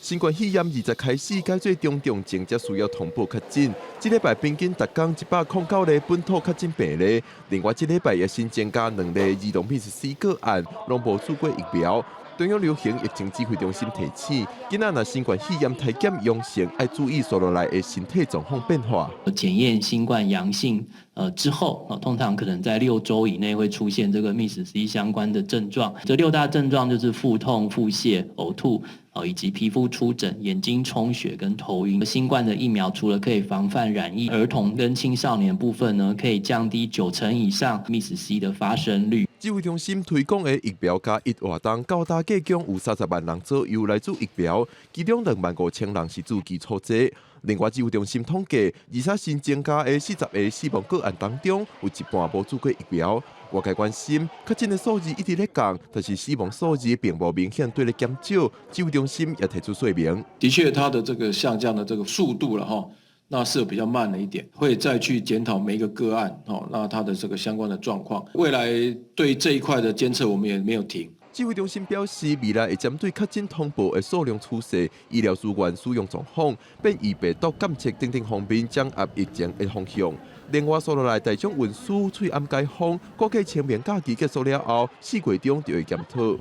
新冠肺炎20開始改做中重症，才需要通報確診。這禮拜平均逐工109例本土確診病例，另外這禮拜也新增加2例兒童瀕死個案，攏無注過疫苗。中央流行疫情指揮中心提醒，囡仔若新冠肺炎體檢陽性，愛注意紲落來的身體狀況變化。檢驗新冠陽性，之後，通常可能在6週以內會出現這個 MIS-C 相關的症狀。這六大症狀就是腹痛、腹瀉、嘔吐，以及皮膚出疹、眼睛充血跟頭暈。新冠的疫苗除了可以防範染疫，兒童跟青少年部分呢，可以降低9成以上 MIS-C 的發生率。指揮中心推廣的疫苗加一活動，到今計共有30萬人左右來注疫苗，其中2萬5千人是注基礎劑。另外，指揮中心統計，23新增加的40個死亡個案當中，有一半無注過疫苗。外界關心，確診的數字一直咧降，但是死亡數字並無明顯對咧減少。指揮中心也提出說明，的確，它的這個下降的這個速度了哈，那是比較慢了一點，會再去檢討每一個個案，哦，那它的這個相關的狀況，未來對這一塊的監測，我們也沒有停。指揮中心表示，未來會針對確診通報的數量趨勢、醫療資源使用狀況、變異病毒監測等等方面，掌握疫情的方向。另外，紲落來大眾運輸翠暗解封，估計清明假期結束了後，4月中就會檢討。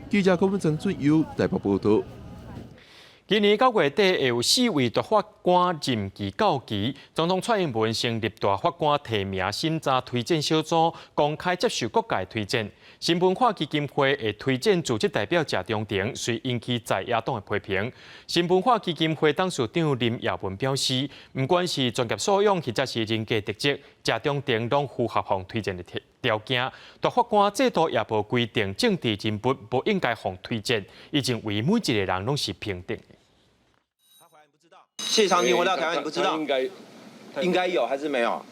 記者郭文曾俊優台北報道。今年9月底會有4位大法官任期到期，總統蔡英文成立大法官提名審查推薦小組，公開接受各界推薦。新文化基金會的推薦組織代表謝長廷，遂引起在野黨的批評。新文化基金會董事長林耀文表示，毋管是專業素養或者是人格特質，謝長廷攏符合予推薦的條件。大法官制度也無規定政治人物無應該予推薦，伊認為每一個人攏是平等的。謝長廷回到台灣，你不知道？應該有還是沒有？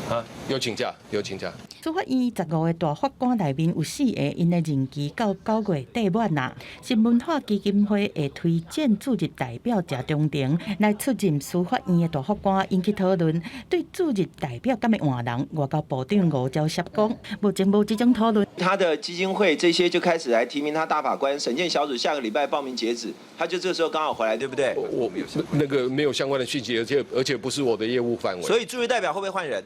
啊，有請假，有請假。司法院15個大法官內面有4個，𪜶的任期到9月底滿啦。新文化基金會的推薦注入代表謝長廷來出任司法院的大法官，引起討論。對注入代表敢會換人，外交部長吳釗燮講，目前無這種討論。他的基金會這些就開始來提名他大法官，審薦小組下個禮拜報名截止，他就這個時候剛好回來，對不對？我那個沒有相關的訊息，而且不是我的業務範圍。所以駐日代表會不會換人？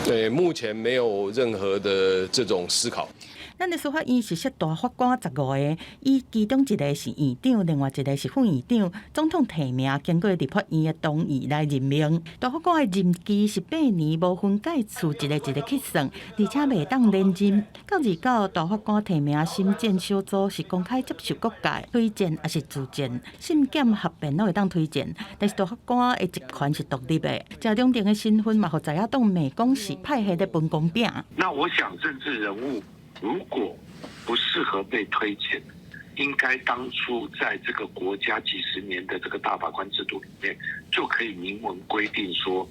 對，目前沒有任何的這種思考。咱的司法院是設大法官15個，伊其中一個是院長，另外一個是副院長。總統提名經過立法院的同意來任命。大法官的任期是8年，無分屆次，一個一個去算，而且袂當連任。到29大法官提名審薦小組是公開接受各界推薦，抑是自薦，審檢合併攏會當推薦。但是大法官的職權是獨立的。謝長廷的身份嘛，予在野黨罵講是派系咧分公餅。那我想政治人物如果不適合被推薦，應該當初在這個國家幾十年的這個大法官制度裡面，就可以明文規定說，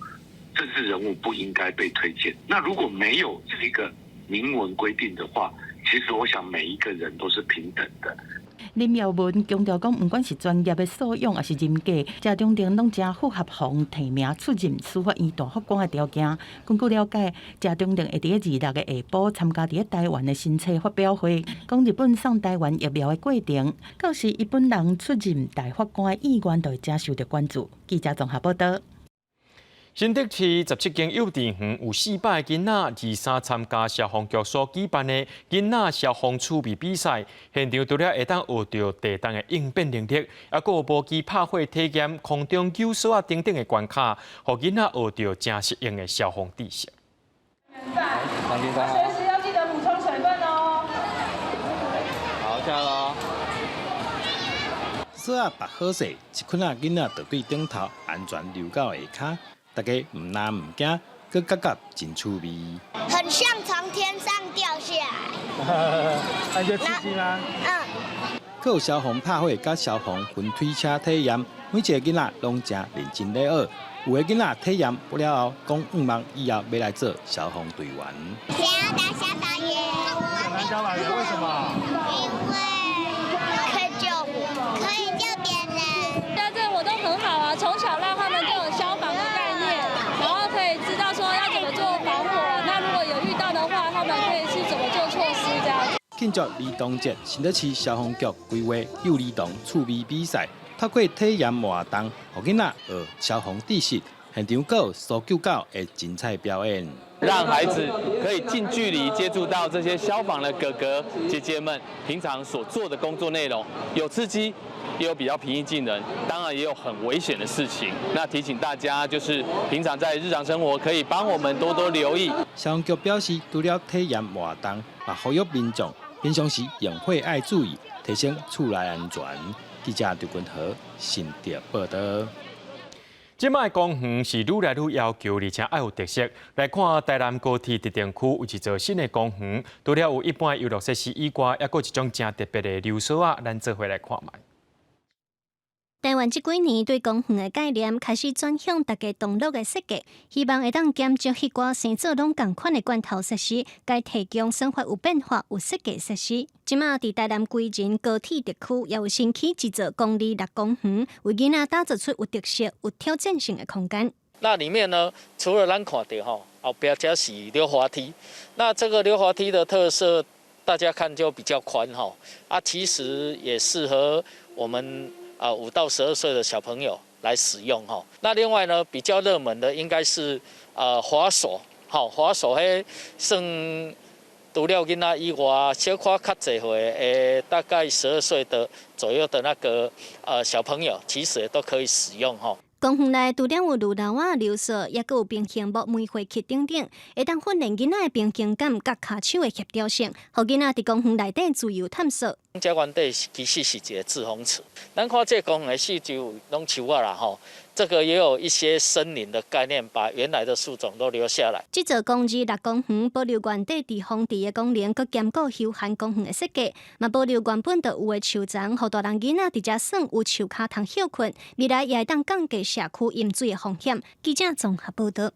政治人物不應該被推薦。那如果沒有這個明文規定的話，其實我想每一個人都是平等的。林耀文強調講，毋管是專業的素養，抑是人格，謝長廷攏誠符合予提名出任司法院大法官的條件。根據了解，謝長廷會佇26個下晡參加佇咧台灣的新冊發表會，講日本送台灣疫苗的過程。到時伊本人出任大法官的意願，就會誠受著關注。記者綜合報道。新竹市17間幼稚園有400個囡仔，23參加消防局所舉辦的囡仔消防趣味比賽，現場除了會當學著地動的應變能力，抑閣有無機拍火體驗、空中救索仔等等的關卡，予囡仔學著誠實用的消防知識。隨時要記得補充水分哦。好，下囉。索仔縛好勢，一群仔囡仔就對頂頭安全溜到下跤。大家毋但毋驚，閣感覺真趣味。很像從天上掉下來。那就刺激嗎？嗯。閣有消防拍火佮消防雲推車體驗，每一個囡仔攏誠認真咧學。有的囡仔體驗過了後，講向望以後欲來做消防隊員。想要當消防員。想當消防員，為什麼？因為可以救火，可以救別人。那這個活動很好啊，從小讓他們就有消防的概念，然後可以知道說要怎麼做防火。那如果有遇到的話，他們可以是怎麼做措施這樣。慶祝兒童節，新竹市消防局規劃幼兒童趣味比賽，透過體驗活動，予囡仔學消防知識，現場閣有搜救狗的精彩表演。讓孩子可以近距離接觸到這些消防的哥哥姐姐們平常所做的工作內容，有刺激，也有比較平易近人，當然也有很危險的事情。那提醒大家，就是平常在日常生活可以幫我們多多留意。消防局表示，除了體驗活動，嘛呼籲民眾平常時用火愛注意，提升厝內安全。記者劉君和新竹報導。這擺公園是愈來愈要求，而且愛有特色。來看台南高鐵特定區有一座新的公園，除了有一般遊樂設施以外，猶閣有一種誠特別的溜索仔，咱做伙來看覓。台灣這幾年對公園的概念開始轉向大家同樂的設計，希望會當減少彼寡生做攏仝款的罐頭設施，改提供生活有變化、有設計設施。這馬佇台南歸仁高鐵特區也有新起一座公里六公園，為囡仔打造出有特色、有挑戰性的空間。那裡面呢，除了咱看著吼，後壁這是溜滑梯。那這個溜滑梯的特色，大家看就比較寬吼，啊，其實也適合我們。啊，5到12歲的小朋友來使用哈。那另外呢，比較熱門的應該是滑索，好滑索彼算除了囡仔以外，小可較濟歲的，大概12歲的左右的那個小朋友，其實也都可以使用哈。公園內除了有溜樓仔、溜索，猶閣有平衡木、梅花押等等，會當訓練囡仔的平衡感佮跤手的協調性，予囡仔佇公園內底自由探索。這原底其實是一個滯洪池，咱看這公園的四周攏樹仔啦吼，這個也有一些森林的概念，把原來的樹種都留下來。這座公二六公園保留原底滯洪池的功能，閣兼顧休閒公園的設計，嘛保留原本就有的樹叢，予大人囡仔佇遮耍有樹跤通歇睏，未來也會當降低社區淹水的風險。記者綜合報導。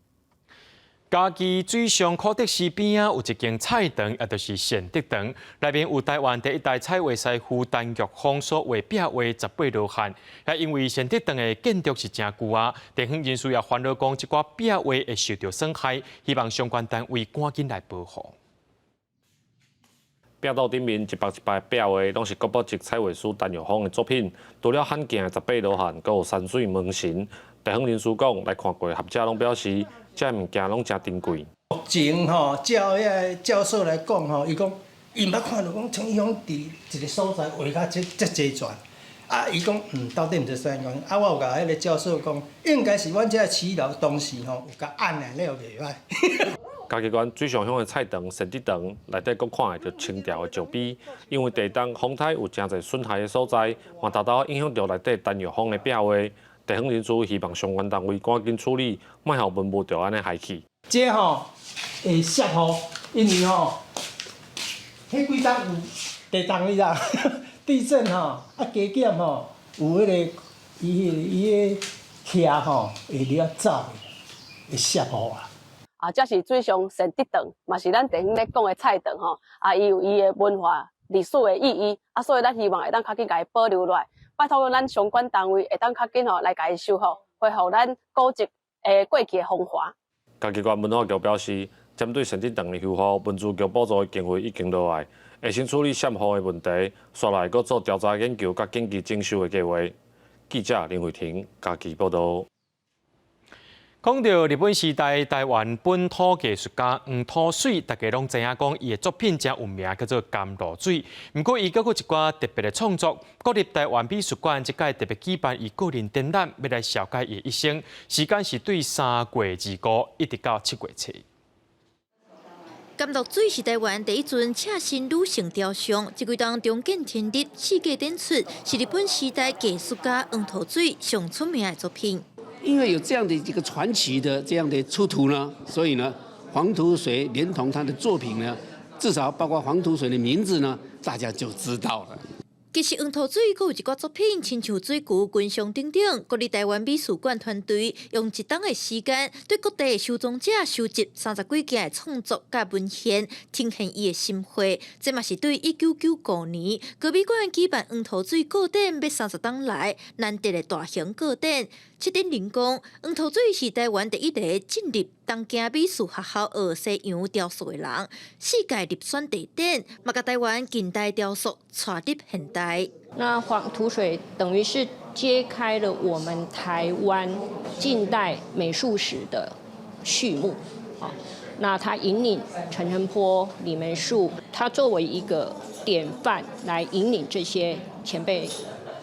嘉義水上可德寺邊仔有一間菜場，也就是善德堂，內面有台灣第一代彩畫師傅陳玉峰所畫壁畫十八羅漢。也因為善德堂的建築是誠舊啊，地方人士也煩惱講，這寡壁畫會受著損害，希望相關單位趕緊來保護。壁道頂面一幅一幅壁畫，攏是國寶級彩畫師陳玉峰的作品。除了罕見的十八羅漢，閣有山水門神。地方人士講，來看過學者攏表示，這物件攏誠珍貴。目前吼，照遐个教授來講吼，伊講伊毋捌看著講像伊講佇一個所在畫甲這這齊全。啊，伊講到底毋知啥原因。啊，我有共彼个教授講，應該是阮這個耆老當時吼有共按來了袂歹。嘉義縣水上鄉的菜場善德堂內底閣看會著清朝的石碑，因為地動風颱有誠濟損害的所在，嘛沓沓影響著內底陳玉峰的壁畫。地方人士希望相關單位趕緊處理，莫予文物就按呢害去。這吼會攝雨，因為吼，彼幾冬有地動你知？地震吼，啊加減吼，有彼個伊彼個伊个徛吼會了走，會攝雨啊。啊，這是水上善德堂，嘛是咱地方咧講的菜場吼。啊，伊有伊的文化歷史的意義，啊，所以咱希望會當較緊共伊保留落來。拜託咱相關單位會當較緊吼來共伊修復，恢復咱古蹟的過去的風華。嘉義縣文化局表示，針對善德堂的修復，文資局補助的經費已經落來，會先處理滲雨的問題，紲來閣做調查研究佮緊急整修的計劃。記者林慧婷嘉義報導。講到日本時代台灣本土藝術家黃土水，大家攏知影講伊的作品誠有名，叫做甘露水。毋過伊閣有一寡特別的創作，國立台灣美術館這擺特別舉辦伊個人展覽，欲來紹介伊的一生。時間是對3月25一直到7月初。甘露水是台灣第一尊赤身女性雕像，這幾冬重見天日，世界展出，是日本時代藝術家黃土水上出名的作品。因為有這樣的一個傳奇的這樣的出土呢，所以呢，黃土水連同他的作品呢，至少包括黃土水的名字呢，大家就知道了。其實黃土水閣有一寡作品，親像水渠、群像等等。國立台灣美術館團隊用一冬的時間，對各地的收藏者收集30幾件的創作佮文獻，呈現伊的心血。這嘛是對1995年國美館舉辦黃土水個展欲30冬來難得的大型個展。策展人講，黃土水是台灣第一个進入東京美術學校學西洋雕塑的人，四屆入選地點，嘛共臺灣近代雕塑帶入現代。那黃土水等於是揭開了我們臺灣近代美術史的序幕。那他引領陳澄波、李梅樹，他作為一個典範來引領這些前輩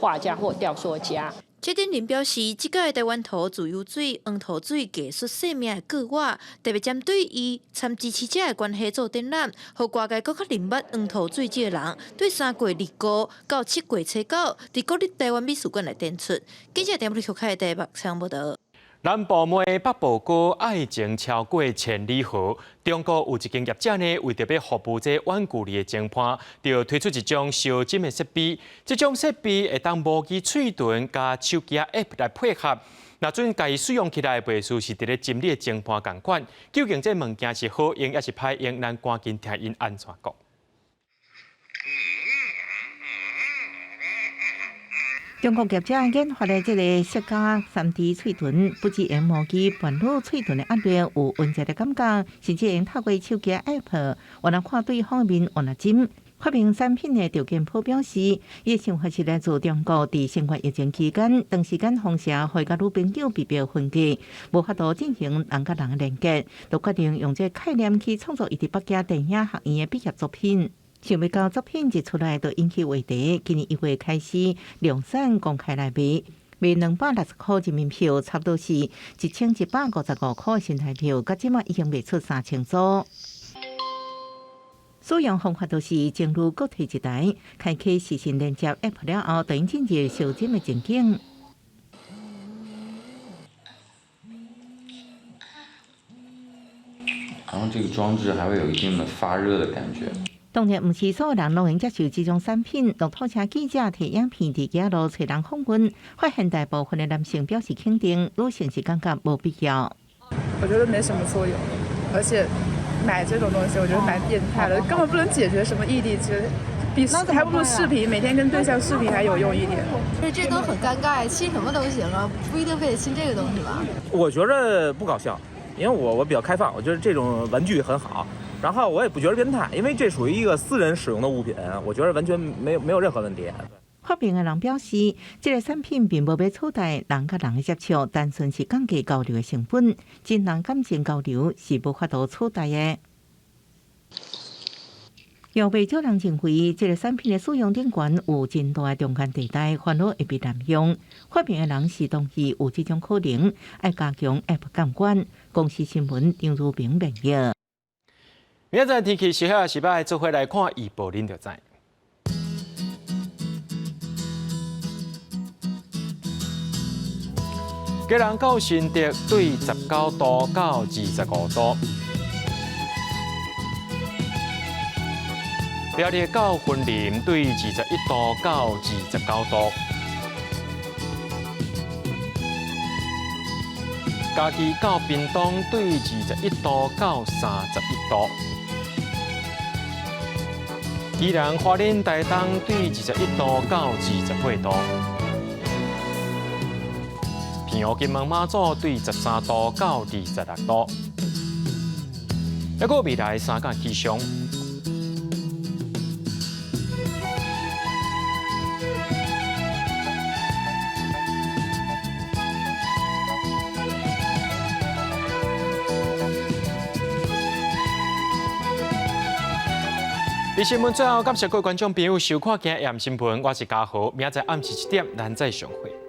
畫家或雕塑家。車展人表示，這屆臺灣圖自由水、黃土水藝術生命的過活，特別針對伊參支持者的關係做展覽，予外界閣較認捌黃土水這個人。對3月25到7月初9，佇國立臺灣美術館來展出。記者田立開台北採訪報導。南部妹北部哥，愛情超過千里河。中國有一間業者呢，為著欲服務這遠距離的情伴，就推出一種相針的設備。這種設備會當模擬喙唇佮手機 App 來配合，若準共伊使用起來，袂輸是佇咧針你的情伴仝款。究竟這物件是好用抑是歹用？咱趕緊聽𪜶按怎講。中國業者研發的這个社交3D喙唇，不只會模擬伴侶喙唇的壓力，有溫熱的感覺，甚至會透過手機 App，還能看對方的面按怎針。發明產品的趙建波表示，伊的想法是來自中國佇新冠疫情期間，長時間封城，會佮女朋友被迫分隔，無法度進行人佮人的連結，就決定用這个概念去創作伊佇北京電影學院的畢業作品。想欲到作品一出來就引起話題，今年1月開始量產公開來賣，賣260箍人民幣，差不多是1155箍新台幣，到這馬已經賣出3000組。使用方法就是情侶各提一台，開啟視訊連接 App 了後，就會進入相針的情景。然後這個裝置還會有一定的發熱的感覺。當然，毋是所有人攏會接受這種產品。駱駝車記者提影片佇街路揣人訪問，發現大部分的男性表示肯定，女性是感覺無必要。我覺得沒什麼作用，而且買這種東西，我覺得蠻變態的，根本不能解決什麼異地之，比還不如視頻，每天跟對象視頻還有用一點。這都很尷尬，親什麼都行啊，不一定非得親這個東西吧？我覺得不搞笑，因為我比較開放，我覺得這種玩具很好。然後我也不覺得變態，因為這屬於一個私人使用的物品，我覺得完全沒有任何問題。發明的人表示，這个產品並無欲取代人佮人的接觸，單純是降低交流的成本。真人感情交流是無法度取代的。有袂少人認為，這个產品的使用頂懸有真大的中間地帶，煩惱會被濫用。發明的人是同意有這種可能，愛加強 App 監管。公視新聞張如平編譯。明仔載天氣時下是欲做伙來看預報，恁就知。基隆到新竹對19度到25度，苗栗到雲林對21度到29度，嘉義到屏東對21度到31度，宜蘭花蓮台東對21度到28度，澎湖金門馬祖對13度到26度，抑閣未來三工氣象。佇新聞最後，感謝各位觀眾朋友收看今日的新聞，我是嘉豪，明仔載暗時7點，咱再相會。